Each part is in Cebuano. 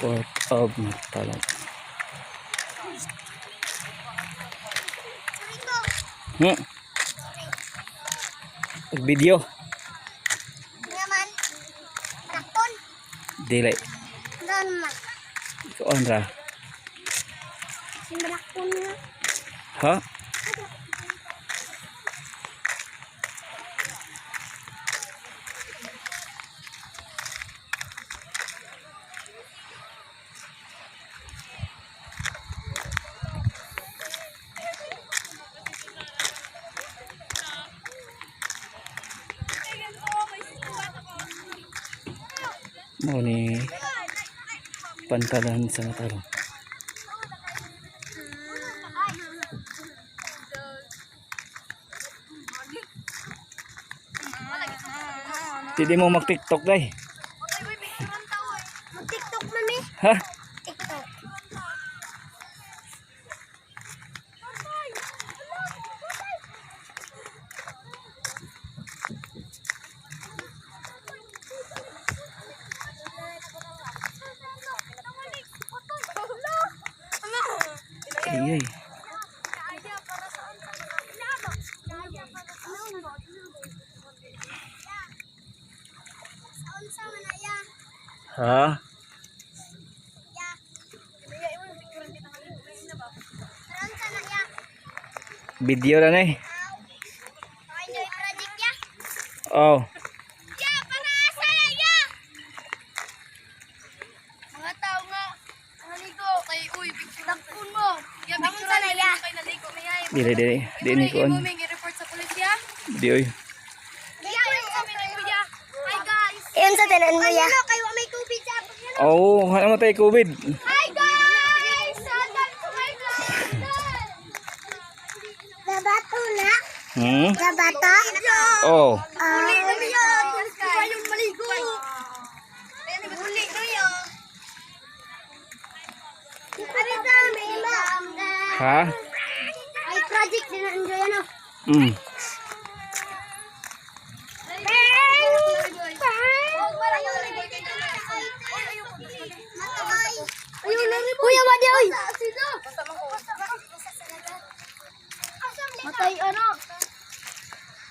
Port of Matalom. Video. Naman. Rakon. Dili. Doon ma. Kuan ra. Rakon nga. Ha? Mao ni pantalan sa Matalom. Hindi mo mag-TikTok day. Mag-TikTok mami. Ha? TikTok. Ay, ay. Ha? Video na eh. Oh. Mga tao nga, naligo kay uy, dakpon mo. Ya picture na ya. Kay naligo may ay. Dili dili. Di ni kuan. Imo may report sa pulisya. Di oy. Ya, kami ni kuya. Hi guys. Iyon sa tanan mo ya. Kayo may tubig sa Oh, ano mo tayo COVID? Hi guys. Welcome to my vlog. Gabato na. Hmm? Gabato? Oh. Ah. Uli na miya. Kayo maligo. Uli na ya. Ha? Ay, project din na enjoy ano. Kuya, wadi oy. Matay ano?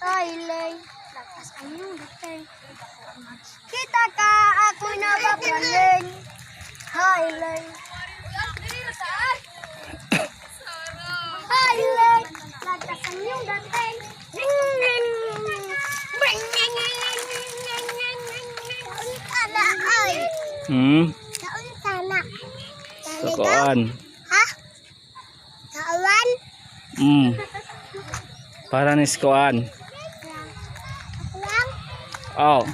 Ay, lay. Lakas ayun, gatay. Kita ka, ako na papaling. Hi, lay. Hi, lay. Lakas ang iyong dating. Sana ay. Kaon sana. Sa kuan. Ha? Kawan? Para ni kuan. Lang? Oh.